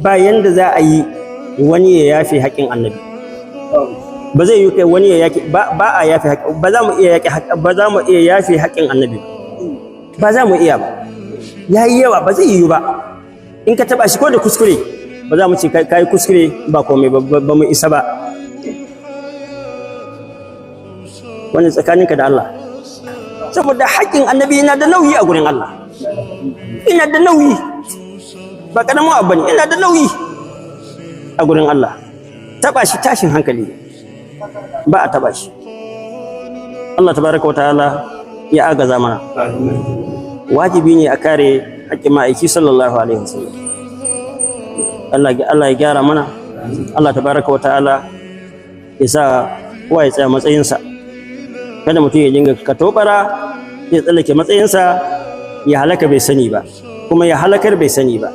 Ba yanda za a yi wani ya yafe haƙƙin annabi. Ba zai yi kai wani ya yafe ba. Ba a yafe haƙƙin, ba za mu iya yaƙi, ba za mu iya yafe haƙƙin annabi ba. Za mu iya ba, yayi yawa, ba zai yiwu ba. In ka taba shi ko da kuskure, ba za mu ce ka yi kuskure ba komai ba, ba mu isa ba. Wannan tsakaninka da Allah, saboda haƙƙin annabi yana da nauyi a gurin Allah, yana da nauyi, ba ƙaramin abu bane, yana da nauyi a gurin Allah. Taba shi tashin hankali ne, ba a taba shi. Allah tabaraka wa ta'ala ya agaza mana. Wajibi ne a kare haƙƙin ma'aiki sallallahu alaihi wasallam. Allah ya gyara mana. Allah tabaraka wa ta'ala ya sa kowa ya tsaya matsayinsa. Kada mutum ya dinga katobara, ya tsallake matsayinsa, ya halaka bai sani ba, kuma ya halakar bai sani ba.